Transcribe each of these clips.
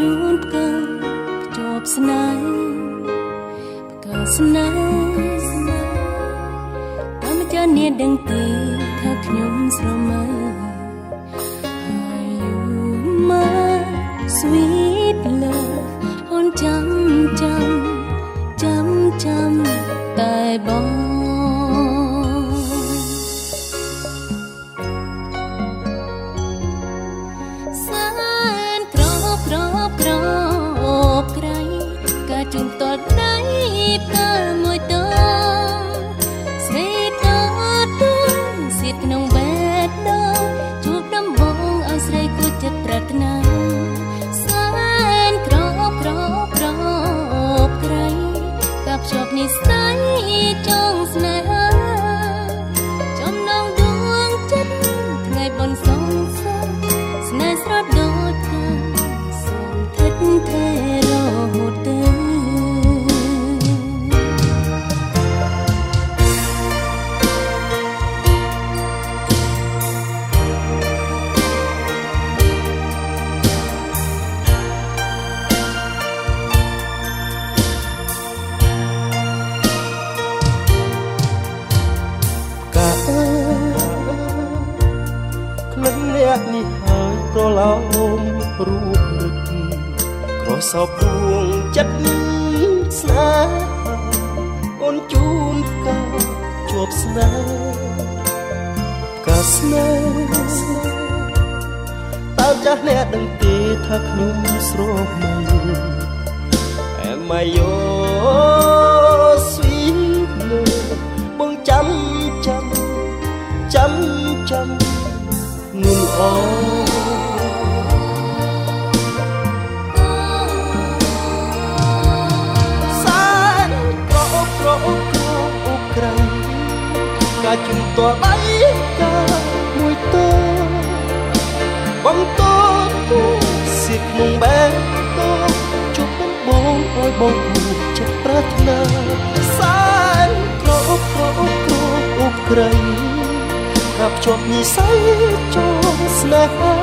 ជូនផ្កាភ្ជាប់ស្នេហ៍ផ្កាស្នេហ៍តាមចានាដឹងទេថាខ្ញុំស្រមៃ Are you my sweet love អូនចាំចាំចាំចាំតែបង សែនក្រោបក្រោបក្រោបក្រៃការជូនតតដៃផ្កាមួយតស្រីតតសៀតក្នុងបេះដូងជួបដំបងឲ្យស្រីគួចចិត្តប្រាថ្នាសែនក្រោបក្រោបក្រោបក្រៃការភ្ជាប់និស័យចងស្នេហាចំណងដួងចិត្តថ្ងៃបុណ្យសងសាស្នេហ៍ស្រស់ដូចផ្កាសូមថិតថេររហូតទៅ ផ្កាអើយក្លិនអ្នកនេះហើយប្រឡោមរូបរឹកក្រសោបដួងចិត្តស្នេហាអូនជូនផ្កាជាប់ស្នេហ៍ផ្កាស្នេហ៍តើចាស់អ្នកដឹងទេថាខ្ញុំស្រមៃ Am I your sweet love បងចាំចាំចាំចាំនួនអូសែនក្រអូបក្រអូបក្រអូបក្រៃការជុំតដៃកាមួយតបងតទូសៀកក្នុងបែកតជួបដំបងឲ្យបងគូចិត្តប្រាថ្នាសែនក្រអូបក្រអូបក្រអូបក្រៃកាប់ជាប់និស័យចងស្នេហា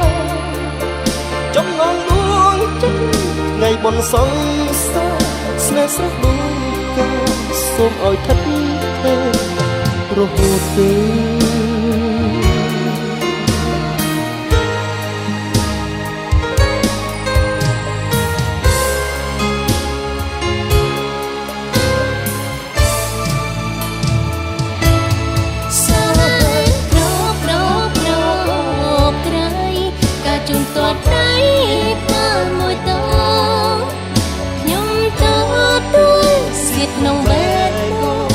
ចំណងដួងចិត្តថ្ងៃបុណ្យសង្សារស្នេហ៍ស្រស់ដូចកាសូមឲ្យថិតថេររហូតទៅ សែនក្រោបក្រោបក្រោបក្រៃការជូនតតដៃផ្កាមួយតខ្ញុំតទួសៀតក្នុងបេះដូង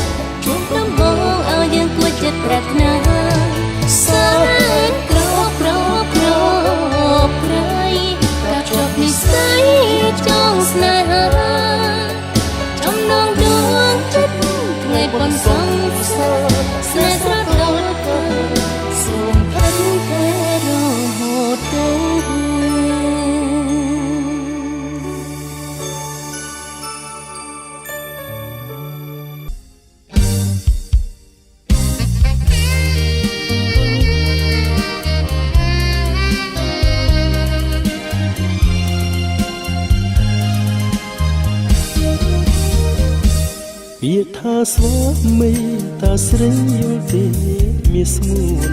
ជួបដំបងឲ្យយើងគួចចិត្តប្រាថ្នាសែនក្រោបក្រោបក្រោបក្រៃការជាប់និស័យចងស្នេហាចំណងដួងចិត្តថ្ងៃបុណ្យសង្សារស្នេហ៍ស្រស់ដូចផ្កាសូមថិតថេរហូតទៅ ពាក្យថាស្វាមីតាស្រីយល់ទេមានស្ងួន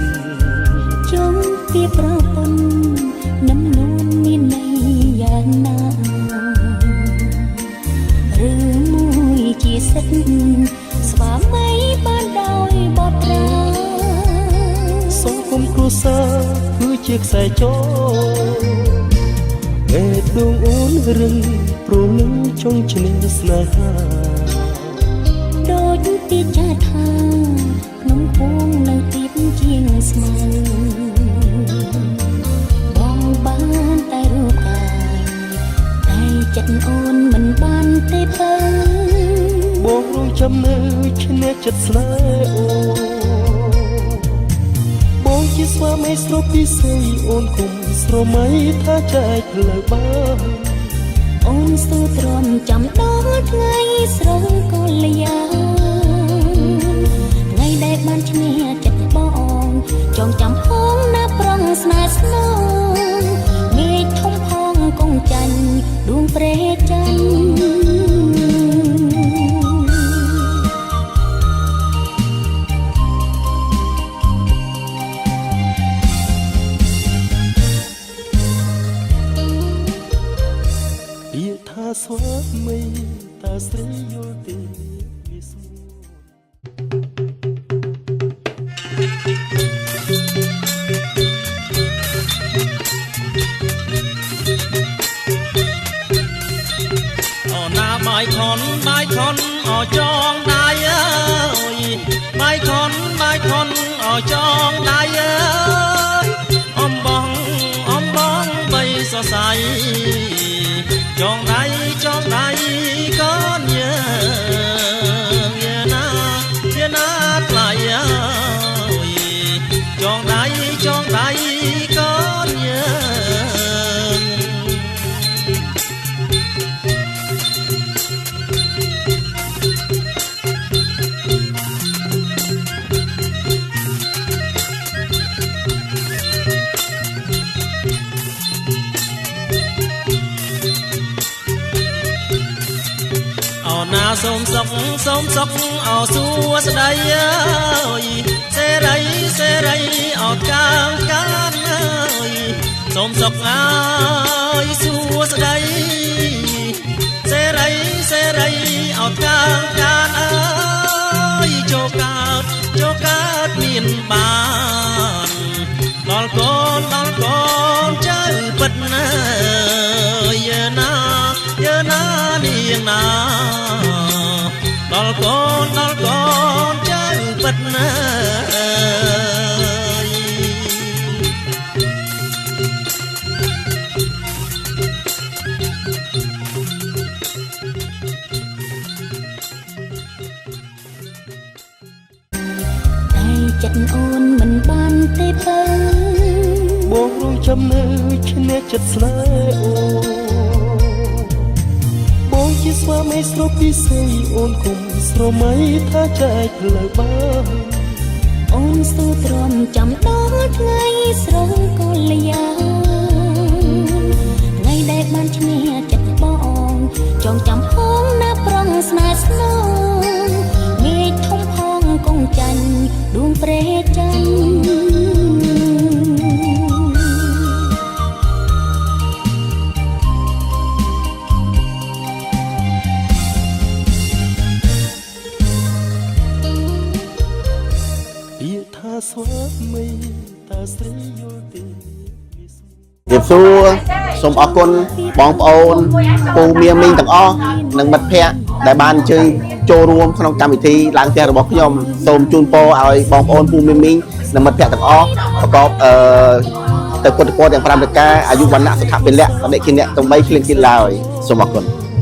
ចង់ពីប្រពន្ធនឹមនួនមានន័យយ៉ាងណាឬមួយជាសិទ្ធិស្វាមីបានដោយបត្រា សង្គមគ្រួសារគឺជាខ្សែចងបេះដូងអូនរឹងព្រលឹងចង់ឈ្នះស្នេហា ដូចទីចាថាភ្នំពងនៅទីបជាងស្មៅបងបានតែរូបកាយតែចិត្តអូនមិនបានទេបើ បងរងចាំនៅឈ្នះចិត្តស្នេហ៍អូនបងជាស្វាមីស្រូបពិសីអូនគុំស្រមៃថាចែកផ្លូវបាន អូនស៊ូទ្រាំចាំដល់ថ្ងៃស្រងកល្យានថ្ងៃដែលបានឈ្នះចិត្តបងចងចាំផងណាប្រងស្នេហ៍ស្នងមេឃធំផងកងចាញ់ បាយខុនអចងដៃអើយបាយខុនបាយខុនអចងដៃអើយអំបងអំបងបីសរសៃចងដៃចងដៃកូនយើងយាណាយាណាថ្លៃអើយចងដៃចងដៃកូនយើង អូនណាសូមសុកសូមសុកអោសួស្ដីអើយសេរីសេរីអោកាងកានអើយសូមសុកអើយសួស្ដីសេរីសេរីអោកាងកានអើយចូលកើតចូលកើតមានបានដល់កូនដល់កូនចៅពិតណាយាណាយាណានាងណាដល់កូនដល់កូនចៅពិតណាយ តែចិត្តអូនមិនបានទេពៅ បងរងចាំនៅឈ្នះចិត្តស្នេហ៍អូនបងជាស្វាមីស្រូបពិសីអូនគុំស្រមៃថាចែកផ្លូវបាន អូនស៊ូទ្រាំចាំដល់ថ្ងៃស្រូវកល្យាថ្ងៃដែលបានឈ្នះចិត្តបងចងចាំផងណាប្រងស្នេហ៍ស្នងមេឃធំផងកងចាញ់ដួងព្រេច័ន្ទ ពាក្យថាស្វាមីតើស្រីយល់ទេវាស្ ជម្រាបសួរសូមអរគុណបងប្អូនពូមៀមីងទាំងអស់និងមិត្តភ័ក្តិដែលបានអញ្ជើញចូលរួមក្នុងកម្មវិធីឡើងផ្ទះរបស់ខ្ញុំសូមជូនពរឲ្យបងប្អូនពូមៀមីងនិងមិត្តភ័ក្តិទាំងអស់ប្រកបអឺទៅពុទ្ធពរទាំង5ប្រការអាយុវណ្ណៈសុខៈពលៈបដិគិនៈទំបីគ្លៀងគិនឡើយសូមអរគុណ។